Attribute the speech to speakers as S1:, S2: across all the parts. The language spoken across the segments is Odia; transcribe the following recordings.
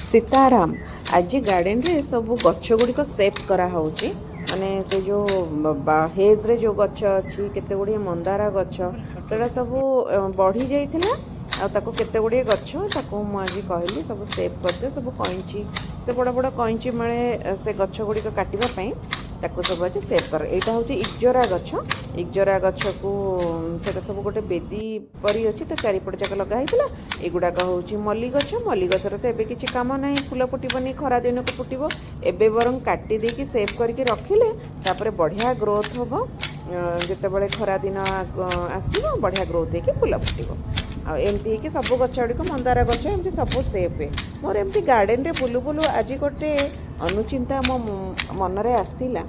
S1: ସୀତାରାମ। ଆଜି ଗାର୍ଡ଼େନରେ ସବୁ ଗଛ ଗୁଡ଼ିକ ସେଭ୍ କରାହେଉଛି। ମାନେ ସେ ଯେଉଁ ହେଜ୍ରେ ଯେଉଁ ଗଛ ଅଛି, କେତେ ଗୁଡ଼ିଏ ମନ୍ଦାର ଗଛ, ସେଗୁଡ଼ା ସବୁ ବଢ଼ି ଯାଇଥିଲା। ଆଉ ତାକୁ କେତେ ଗୁଡ଼ିଏ ଗଛ, ତାକୁ ମୁଁ ଆଜି କହିଲି ସବୁ ସେଭ୍ କରିଦିଅ। ସବୁ କଇଁଚି, ଏତେ ବଡ଼ ବଡ଼ କଇଁଚି ମିଳେ ସେ ଗଛ ଗୁଡ଼ିକ କାଟିବା ପାଇଁ। ତାକୁ ସବୁ ଆଜି ସେଭ୍ କର। ଏଇଟା ହେଉଛି ଇଗଜୋରା ଗଛ। ଇଗଜୋରା ଗଛକୁ ସେଇଟା ସବୁ ଗୋଟେ ବେଦି ପରି ଅଛି, ତା ଚାରିପଟ ଯାକ ଲଗା ହେଇଥିଲା। ଏଗୁଡ଼ାକ ହେଉଛି ମଲ୍ଲି ଗଛ। ମଲ୍ଲି ଗଛର ତ ଏବେ କିଛି କାମ ନାହିଁ, ଫୁଲ ଫୁଟିବନି, ଖରା ଦିନକୁ ଫୁଟିବ। ଏବେ ବରଂ କାଟି ଦେଇକି ସେଭ୍ କରିକି ରଖିଲେ ତାପରେ ବଢ଼ିଆ ଗ୍ରୋଥ୍ ହେବ। ଯେତେବେଳେ ଖରା ଦିନ ଆସିବ, ବଢ଼ିଆ ଗ୍ରୋଥ୍ ହେଇକି ଫୁଲ ଫୁଟିବ। ଆଉ ଏମିତି ହେଇକି ସବୁ ଗଛ ଗୁଡ଼ିକ, ମନ୍ଦାର ଗଛ, ଏମିତି ସବୁ ସେଭ୍ ହୁଏ। ମୋର ଏମିତି ଗାର୍ଡ଼େନରେ ବୁଲୁ ବୁଲୁ ଆଜି ଗୋଟେ ଅନୁଚିନ୍ତା ମୋ ମନରେ ଆସିଲା।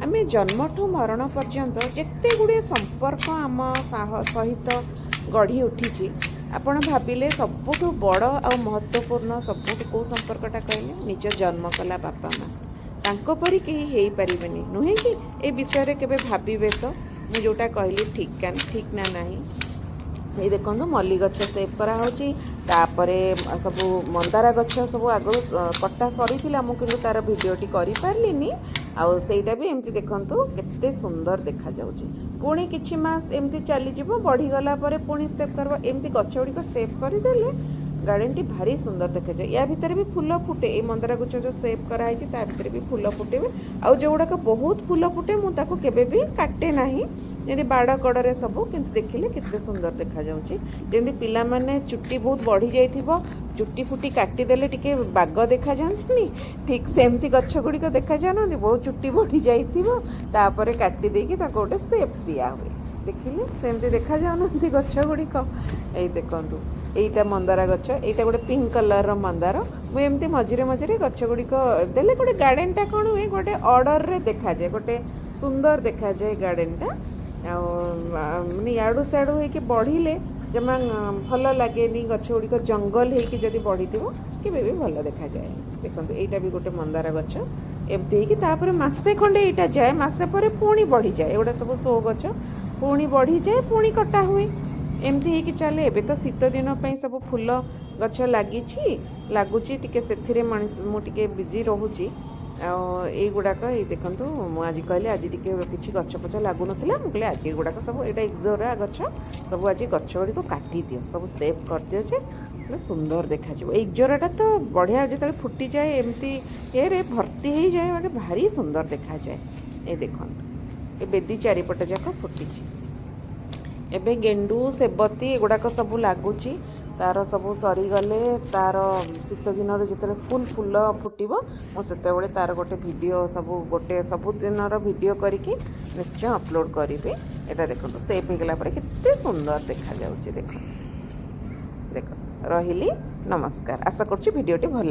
S1: ଆମେ ଜନ୍ମଠୁ ମରଣ ପର୍ଯ୍ୟନ୍ତ ଯେତେ ଗୁଡ଼ିଏ ସମ୍ପର୍କ ଆମ ସହିତ ଗଢ଼ି ଉଠିଛି, ଆପଣ ଭାବିଲେ ସବୁଠୁ ବଡ଼ ଆଉ ମହତ୍ତ୍ୱପୂର୍ଣ୍ଣ ସବୁଠୁ କେଉଁ ସମ୍ପର୍କଟା କହିଲେ? ନିଜ ଜନ୍ମ କଲା ବାପା ମା'। ତାଙ୍କ ପରି କେହି ହେଇପାରିବେନି, ନୁହେଁ କି? ଏ ବିଷୟରେ କେବେ ଭାବିବେ ତ, ମୁଁ ଯେଉଁଟା କହିଲି ଠିକ୍ ଠିକ୍ ନା ନାହିଁ? ଏଇ ଦେଖନ୍ତୁ, ମଲ୍ଲି ଗଛ ସେଭ୍ କରାହେଉଛି। ତାପରେ ସବୁ ମନ୍ଦାର ଗଛ ସବୁ ଆଗରୁ କଟା ସରିଥିଲା, ମୁଁ କିନ୍ତୁ ତାର ଭିଡ଼ିଓଟି କରିପାରିଲିନି। ଆଉ ସେଇଟା ବି ଏମିତି ଦେଖନ୍ତୁ, କେତେ ସୁନ୍ଦର ଦେଖାଯାଉଛି। ପୁଣି କିଛି ମାସ ଏମିତି ଚାଲିଯିବ, ବଢ଼ିଗଲା ପରେ ପୁଣି ସେଭ୍ କରିବ। ଏମିତି ଗଛ ଗୁଡ଼ିକ ସେଭ୍ କରିଦେଲେ ଗାର୍ଡ଼େନଟି ଭାରି ସୁନ୍ଦର ଦେଖାଯାଏ। ୟା ଭିତରେ ବି ଫୁଲ ଫୁଟେ। ଏଇ ମନ୍ଦାର ଗଛ ଯେଉଁ ସେଭ୍ କରାହେଇଛି, ତା ଭିତରେ ବି ଫୁଲ ଫୁଟିବେ। ଆଉ ଯେଉଁଗୁଡ଼ାକ ବହୁତ ଫୁଲ ଫୁଟେ, ମୁଁ ତାକୁ କେବେ ବି କାଟେ ନାହିଁ, ଯେମିତି ବାଡ଼ କଡ଼ରେ ସବୁ। କିନ୍ତୁ ଦେଖିଲେ କେତେ ସୁନ୍ଦର ଦେଖାଯାଉଛି। ଯେମିତି ପିଲାମାନେ ଚୁଟି ବହୁତ ବଢ଼ି ଯାଇଥିବ, ଚୁଟି ଫୁଟି କାଟିଦେଲେ ଟିକେ ବାଗ ଦେଖାଯାଆନ୍ତିନି, ଠିକ୍ ସେମିତି ଗଛ ଗୁଡ଼ିକ ଦେଖାଯାଉନାହାନ୍ତି? ବହୁତ ଚୁଟି ବଢ଼ି ଯାଇଥିବ, ତାପରେ କାଟି ଦେଇକି ତାକୁ ଗୋଟେ ସେପ୍ ଦିଆ ହୁଏ। ଦେଖିଲେ ସେମିତି ଦେଖାଯାଉନାହାନ୍ତି ଗଛ ଗୁଡ଼ିକ? ଏଇ ଦେଖନ୍ତୁ, ଏଇଟା ମନ୍ଦାର ଗଛ। ଏଇଟା ଗୋଟେ ପିଙ୍କ କଲର୍ର ମନ୍ଦାର। ମୁଁ ଏମିତି ମଝିରେ ମଝିରେ ଗଛ ଗୁଡ଼ିକ ଦେଲେ ଗୋଟେ ଗାର୍ଡ଼େନଟା କ'ଣ ହୁଏ, ଗୋଟେ ଅର୍ଡ଼ରରେ ଦେଖାଯାଏ, ଗୋଟେ ସୁନ୍ଦର ଦେଖାଯାଏ ଗାର୍ଡ଼େନଟା। ଆଉ ମାନେ ଇଆଡ଼ୁ ସିଆଡ଼ୁ ହେଇକି ବଢ଼ିଲେ ଜମା ଭଲ ଲାଗେନି। ଗଛ ଗୁଡ଼ିକ ଜଙ୍ଗଲ ହେଇକି ଯଦି ବଢ଼ିଥିବ, କେବେ ବି ଭଲ ଦେଖାଯାଏନି। ଦେଖନ୍ତୁ, ଏଇଟା ବି ଗୋଟେ ମନ୍ଦାର ଗଛ। ଏମିତି ହେଇକି ତାପରେ ମାସେ ଖଣ୍ଡେ ଏଇଟା ଯାଏ, ମାସେ ପରେ ପୁଣି ବଢ଼ିଯାଏ। ଏଗୁଡ଼ା ସବୁ ଶୋ ଗଛ, ପୁଣି ବଢ଼ିଯାଏ, ପୁଣି କଟା ହୁଏ, ଏମିତି ହେଇକି ଚାଲେ। ଏବେ ତ ଶୀତ ଦିନ ପାଇଁ ସବୁ ଫୁଲ ଗଛ ଲାଗିଛି, ଲାଗୁଛି ଟିକେ, ସେଥିରେ ମଣିଷ ମୁଁ ଟିକେ ବିଜି ରହୁଛି। ଆଉ ଏଇଗୁଡ଼ାକ ଏଇ ଦେଖନ୍ତୁ, ମୁଁ ଆଜି କହିଲି, ଆଜି ଟିକେ କିଛି ଗଛ ଫଛ ଲାଗୁନଥିଲା। ମୁଁ କହିଲି ଆଜି ଏଗୁଡ଼ାକ ସବୁ, ଏଇଟା ଇକ୍ଜୋରା ଗଛ, ସବୁ ଆଜି ଗଛ ଗୁଡ଼ିକୁ କାଟିଦିଅ, ସବୁ ସେଭ୍ କରିଦିଅ ଯେ ପୁରା ସୁନ୍ଦର ଦେଖାଯିବ। ଏଇ ଇକ୍ଜୋରାଟା ତ ବଢ଼ିଆ, ଯେତେବେଳେ ଫୁଟିଯାଏ, ଏମିତି ଇଏରେ ଭର୍ତ୍ତି ହେଇଯାଏ, ମାନେ ଭାରି ସୁନ୍ଦର ଦେଖାଯାଏ। ଏ ଦେଖନ୍ତୁ, ଏ ବେଦି ଚାରିପଟ ଯାକ ଫୁଟିଛି। ଏବେ ଗେଣ୍ଡୁ, ସେବତୀ ଏଗୁଡ଼ାକ ସବୁ ଲାଗୁଛି। ତାର ସବୁ ସରିଗଲେ, ତାର ଶୀତ ଦିନରେ ଯେତେବେଳେ ଫୁଲ୍ ଫୁଲ ଫୁଟିବ, ମୁଁ ସେତେବେଳେ ତାର ଗୋଟେ ଭିଡ଼ିଓ ସବୁ, ଗୋଟେ ସବୁଦିନର ଭିଡ଼ିଓ କରିକି ନିଶ୍ଚୟ ଅପଲୋଡ଼ କରିବି। ଏଇଟା ଦେଖନ୍ତୁ, ସେପ୍ ହେଇଗଲା ପରେ କେତେ ସୁନ୍ଦର ଦେଖାଯାଉଛି। ଦେଖନ୍ତୁ, ଦେଖ। ରହିଲି, ନମସ୍କାର। ଆଶା କରୁଛି ଭିଡ଼ିଓଟି ଭଲ